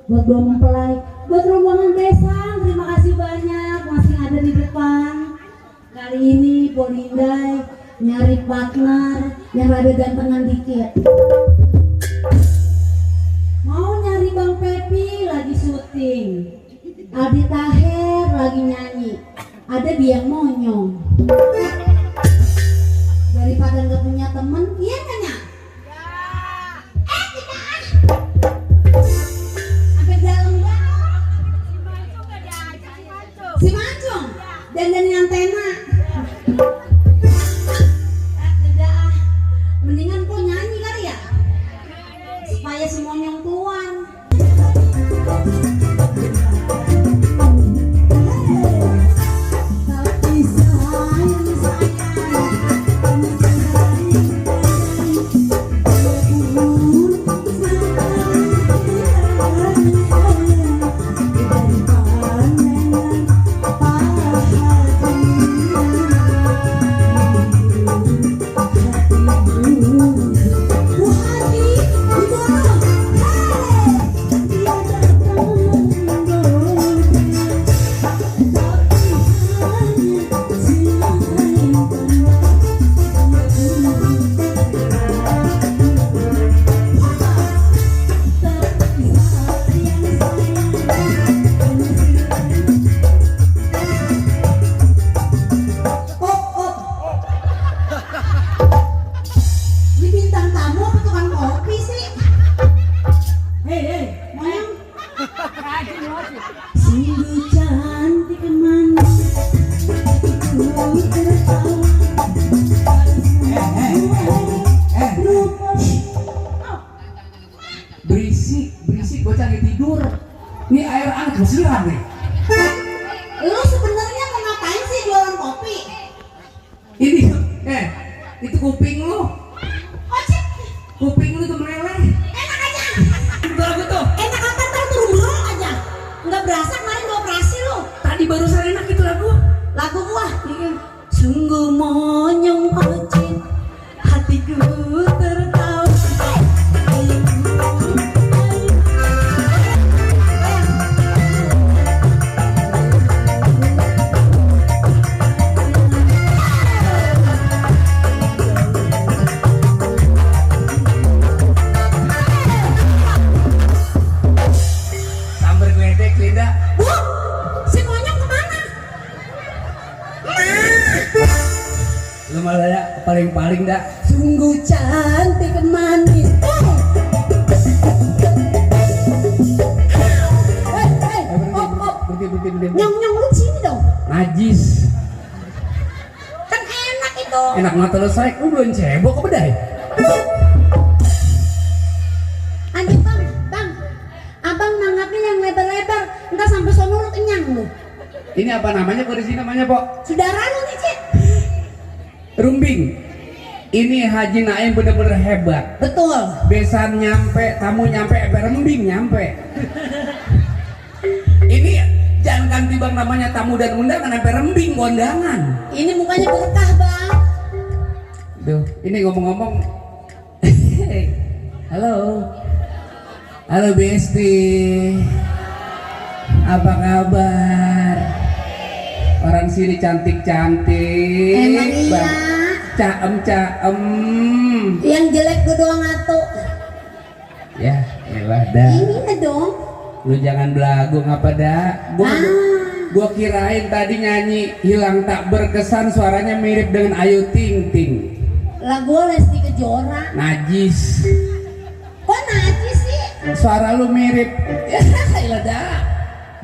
buat dua mempelai, buat rombongan besan, terima kasih banyak masih ada di depan. Kali ini Polindai nyari partner yang rada gantengan dikit. Mau nyari Bang Pepi lagi syuting, Aldi Taher lagi nyanyi, ada Biang Monyong. Daripada nggak punya temen, iya nanya. Si Mancung dan antena. Mendingan kok nyanyi kali ya, supaya si Monyong tuan. Berisik bocah lagi tidur. Ini air anget kesiram nih. Lu sebenarnya mau ngapain sih jualan kopi? Ini itu kuping lu. Ojek. Kuping lu tuh meleleh. Enak aja. Lagu tuh. Enak apa ntar turun aja. Nggak berasa kemarin gua operasi lu. Tadi barusan enak itu lagu. Lagu gua. Iya. Sungguh monyong ojek, hatiku tertawa. Sambar geledek Linda. Si Monyong kemana? Lu malah ya paling dah. Sungguh cantik manis. Berhenti. Nyong lu sini dong. Najis. Kan enak itu. Enak mata lu saik, lu belum cebok ke bedai. Anjing bang, abang nanggapnya yang lebar-lebar, enggak sampai sono lu kenyang lu. Ini apa namanya kok di sini namanya, Pok? Saudara lu nih, Cik. Rumbing. Ini Haji Naim bener-bener hebat. Betul. Besan nyampe, tamu nyampe, rembing nyampe. Ini jangan ganti bang namanya tamu dan undangan, sampai rembing kondangan. Ini mukanya berkah, Bang. Tuh, ini ngomong-ngomong. Halo. Halo Besti. Apa kabar? Orang sini cantik-cantik. Emang iya. Caem-caem. Yang jelek gue doang atuh. Ya, elah dah. Ini dong. Lu jangan belagu ngapa dah. Gua kirain tadi nyanyi hilang tak berkesan, suaranya mirip dengan Ayu Ting Ting. Lagu Lesti Kejora. Najis. Kok najis sih? Suara lu mirip. Ya, elah dah.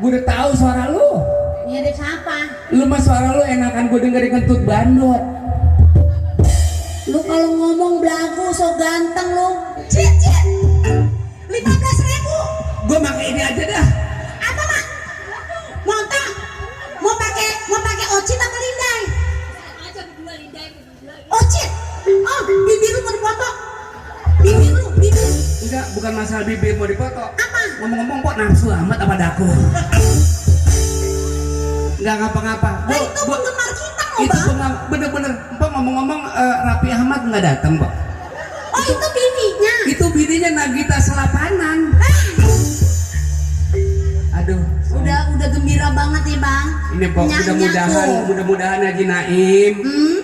Gua udah tahu suara lu. Mirip siapa? Lu mah suara lu enakan gua dengerin kentut bandot. Lu kalau ngomong belagu so ganteng lu. Cit, 15.000. Gua pakai ini aja dah. Apa, Mak? Montong. Mau pakai ocit apa lindai? Ocit. Oh, bibir lu mau dipotong. Bibir. Enggak, bukan masalah bibir mau dipoto. Apa? Ngomong-ngomong kok nafsu amat apa daku. Enggak ngapa-ngapa. Nah, itu penggemar kita loh, Itu Bang. bener-bener. Pak ngomong-ngomong Raffi Ahmad nggak datang, Pak. Oh, itu bininya. Itu bininya Nagita Selapanan. Aduh, Udah gembira banget ya, Bang. ini Pak, mudah-mudahan Haji Naim.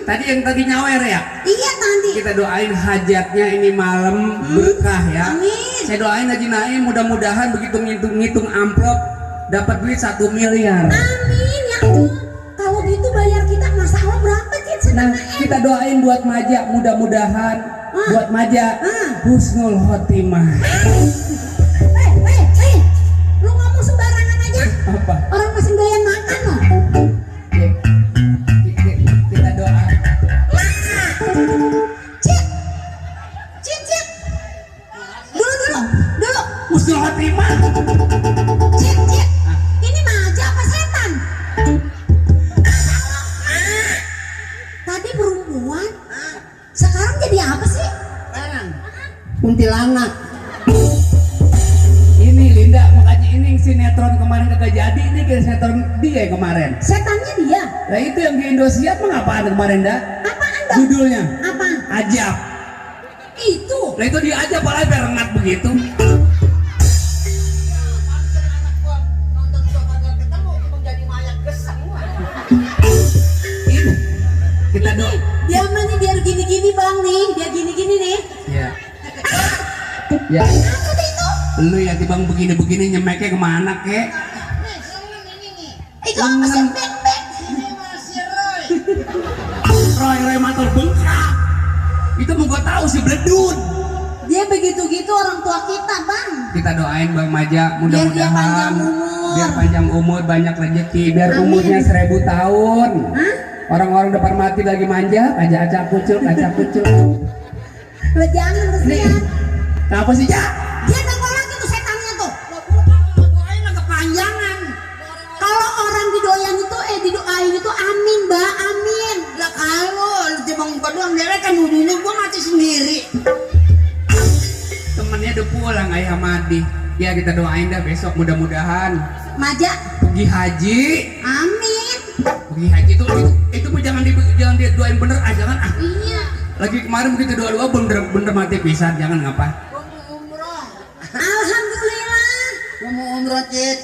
Tadi yang tadi nyawer ya. Iya tadi. Kita doain hajatnya ini malam berkah ya. Amin. Saya doain Haji Naim mudah-mudahan begitu ngitung amplop dapat duit 1 miliar. Amin ya Allah. Kalau gitu bayar kita masalah berapa, Cit? Nah, kita doain buat Maja mudah-mudahan buat Maja husnul khotimah. Lu ngomong sembarangan aja. Apa? Orang masih doyan makan loh. Kita doa. Cit. Dulu. Husnul khotimah. Cit. Ini Maja apa setan? Tadi perempuan. Sekarang jadi apa sih? Kuntilanak. Ini Linda, makanya ini sinetron kemarin kagak jadi, ini kayak sinetron dia kemarin. Setannya dia. Nah itu yang di Indosiar mah ngapaan kemarin dah? Apaan dong? Judulnya Apa? Ajab. Itu. Nah itu dia aja malah berengat begitu. Ini kita doa. Dia mah nih biar gini-gini, Bang nih. Dia gini-gini nih. Ya. Ya. Apa tuh itu? Lu ya tibang begini-begini nyemeknya kemana kek? Itu apa sih? Bek. Roy matur bengkak. Itu mau gua tahu si Bledun. Dia begitu-gitu orang tua kita, Bang. Kita doain Bang Maja Biar dia mudah-mudahan panjang umur. biar panjang umur, banyak rezeki, biar Amin. umurnya 1000 tahun. Hah? Orang-orang depan mati lagi manja, kaca kucul. Lo jangan kesian. Kenapa sih, Ja? Dia nongol lagi tuh setannya tuh. Kepanjangan. Kalau orang didoain itu amin, Mbak, amin. Lah kalau lu timbang muka doang, dia kan ujungnya gua mati sendiri. Temennya udah pulang Ayah Madi. Ya kita doain dah besok mudah-mudahan Maja, pergi haji. amin. Pergi haji itu jangan didoain bener jangan ah. Iya. Lagi kemarin begitu doa bener mati pisan, jangan ngapa. Gua mau umroh. Alhamdulillah. Gua mau umroh, Cit.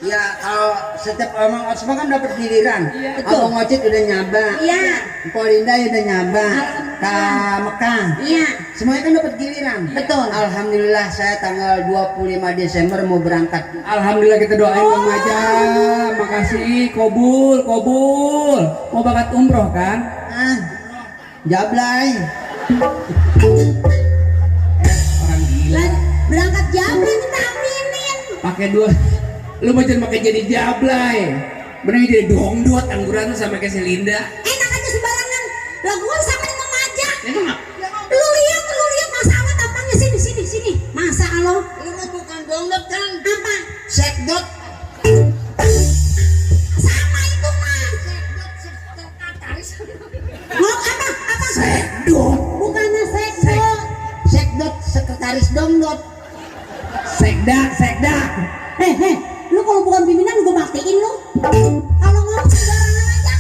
Ya kalau setiap omong semua kan dapat giliran. Betul. Abang Ocit udah nyaba. Iya. Polinda udah nyaba. Ke Mekah. Iya. Semuanya kan dapat giliran. Betul. Alhamdulillah saya tanggal 25 Desember mau berangkat. Alhamdulillah kita doain Bang Maja. Makasih, kobul. Mau bakat umroh kan? Jablay. Orang gila. Berangkat jabla kita aminin. Pakai dua. Lu macam pakai jadi jablay. Bener jadi dongdot angguran lu sama kayak si Linda. Enak aja sembarangan. Lah gua sama dengan Maja. Emang Lu lihat masalah tampangnya sini. Masa lo? Lu mah bukan dongdot kan? Apa? Sekdot. Sama itu Ngok apa? Apa? Sekdot. Bukannya sekdot. Sekdot sekretaris dongdot. Sekda. Heh, lu kalau bukan pimpinan gue matiin lu. Kalau ngomong sembarangan aja.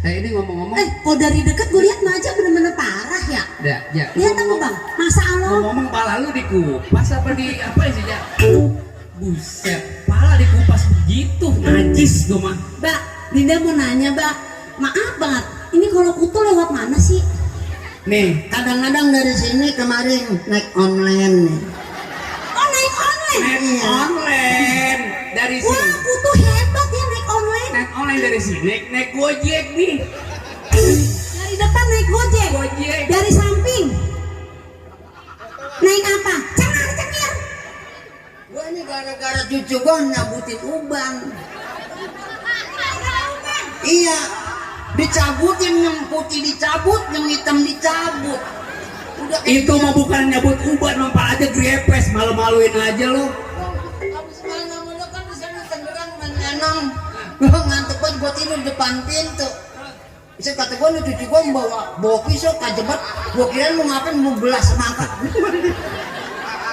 Ini ngomong-ngomong. Kalau dari dekat gue lihat Maja bener-bener parah ya. Ya. Lihat apa bang? Masa Allah. Ngomong-ngomong pala lu dikupas apa di apa sih ya? Buset, pala dikupas begitu, najis gue mah. Mbak, Dinda mau nanya mbak. Maaf banget, ini kalau kutu lewat mana sih? Nih, Kadang-kadang dari sini kemarin naik online nih. Oh naik online? naik online dari Wah sini. kutu hebat ya naik online. Naik online dari sini, naik Gojek nih. Dari depan naik Gojek. Gojek. Dari samping. Naik apa? Cengir. Gua ini gara-gara cucu gua nyabutin ubang. Iya, dicabutin, yang putih dicabut, yang hitam dicabut. Udah Itu mah bukan nyabut uban, nampak aja grepes, malu-maluin aja lu. habis mana mulu kan di sana Tangerang menyenang. Gua ngantuk banget, gua tidur depan pintu. Bisa kata gua nih cucu gua bawa pisau kajebat. Gua kira lu ngapain mau belas semangka.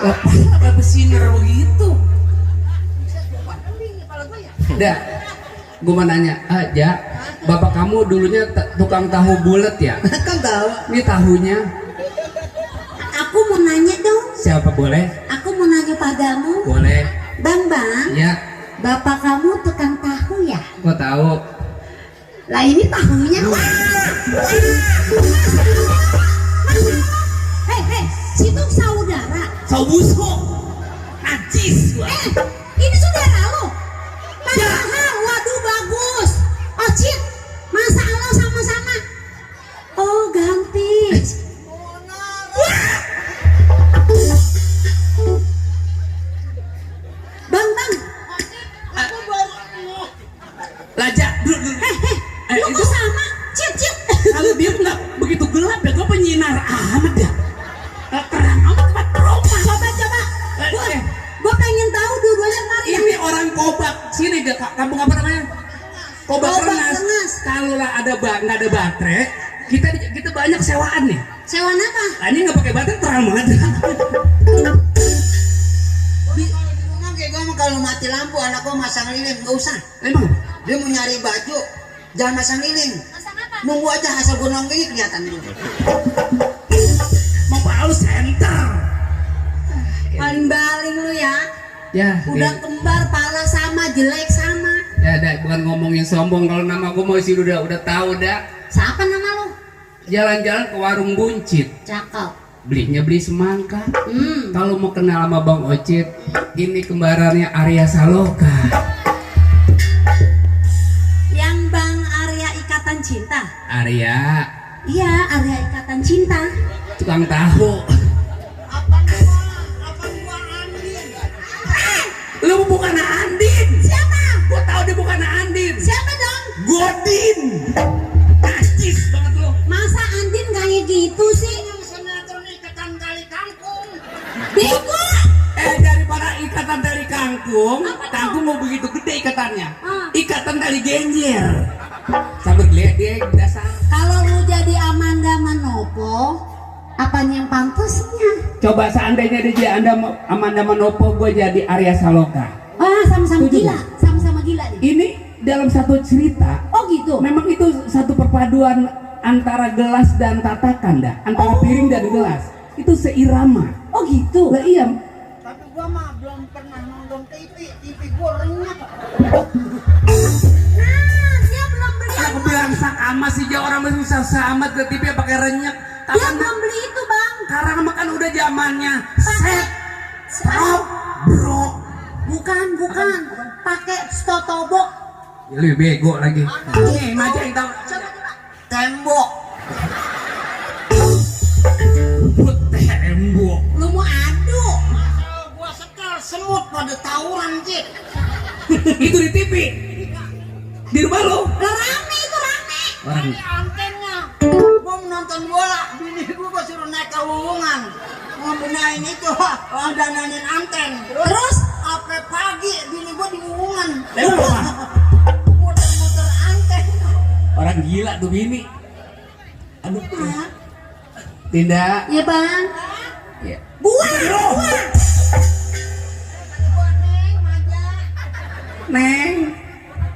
Apa besiner begitu? Dah, gua mau nanya aja. Bapak kamu dulunya tukang tahu bulat ya? Kan tahu. Ini tahunya Aku mau nanya dong. siapa boleh? Aku mau nanya padamu. Boleh. Bang, Ya, bapak kamu tukang tahu ya? gua tahu. Lah ini tahunya. Hei, situ saudara. Saubuso. Najis gua. Ini saudara lo. Padahal, waduh bagus. Oh Cid, masa Allah sama-sama. Oh ganti. Bang, Laja, dulu. lu kok sama? Cid. Kalau dia nggak begitu gelap ya, gua penyinar amat ya. Terang amat tempat rumah. Coba. Gue pengen tahu dua-duanya kemarin. Ini orang Kobak sini deh, kampung apa namanya? Kobak Kobak Rengas. Rengas. Kalau lah nggak ada baterai, kita banyak sewaan nih. Sewan apa? Nah, ini nggak pakai baterai terang banget. Kalau di rumah kayak gua mah kalau mati lampu anak gua masang lilin, nggak usah. Emang? Dia mau nyari baju, jangan masang lilin. Nunggu aja hasil gua nongkrongnya kelihatan dulu. Mau palu center. Baling-baling lu ya. Ya, Udah kembar, pala sama, jelek sama. ya, bukan ngomongin sombong. Kalau nama gue mau sih udah tahu dah. Siapa nama lu? Jalan-jalan ke warung buncit, Cakep. beli semangka. Kalau mau kenal sama Bang Ocit, ini kembarannya Arya Saloka. Yang Bang Arya Ikatan Cinta. Arya, Iya, Arya Ikatan Cinta. tukang tahu. Lu bukan Andin. Siapa? Gua tahu dia bukan Andin. Siapa dong? Godin. Najis banget lu. Masa Andin kayak gitu sih? Sinetron Ikatan Kali Kangkung. Bego. Daripada ikatan dari kangkung, kangkung mau begitu gede ikatannya. Ikatan dari genjer. Sambil geledek dasar. Kalau lu jadi Amanda Manopo, apanya yang pantasnya? Coba seandainya dia Amanda Manopo, gue jadi Arya Saloka. Sama-sama Setuju gila. Sama-sama gila nih. Ini dalam satu cerita, Oh gitu. memang itu satu perpaduan antara gelas dan tatakan dah, antara piring dan gelas. Itu seirama. Oh gitu. Lah iya, Tapi gua mah belum pernah nonton TV gua renyah. Nah, dia belum beli aku bilang sama sih dia orang masih susah sama ke TV pakai renyek. Dia belum beli itu bang. Karena makan udah zamannya set top bro. Bukan. Pakai stotobok. Ya, lebih bego lagi. Nih, Maja yang tahu. Coba. Tembok. Tembok. Lu mau adu? Masa gua setel semut pada tawuran Cid. Itu di TV. Di rumah lo. Lah rame itu rame. Orang Ini antennya. Gua menonton bola, bini gua suruh naik ke Wuwungan. Mau benahin itu, dananin anten. Terus? Sampai pagi bini gua di Wuwungan. Lewat apa? Muter-muter anten. Orang gila tuh bini. Aduh. Tindak. Ya bang. Ya. Buang. Neng.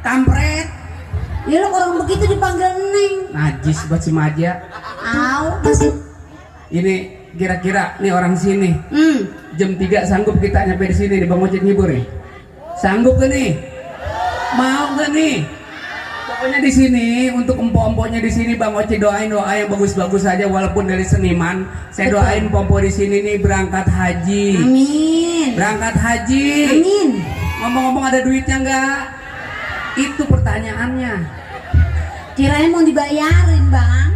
Kampret. Ya lo orang begitu dipanggil Neng. Najis buat si Maja. Au, masih. Ini kira-kira nih orang sini. Jam 3 sanggup kita nyampe di sini di Bang Ocit ngibur nih. Sanggup gak nih? Mau gak nih? Pokoknya di sini untuk empo-emponya di sini Bang Ocit doain doa yang bagus-bagus saja walaupun dari seniman. Saya doain pompo di sini nih berangkat haji. Amin. Berangkat haji. Amin. Ngomong-ngomong ada duitnya enggak? Itu pertanyaannya. Kirain mau dibayarin bang.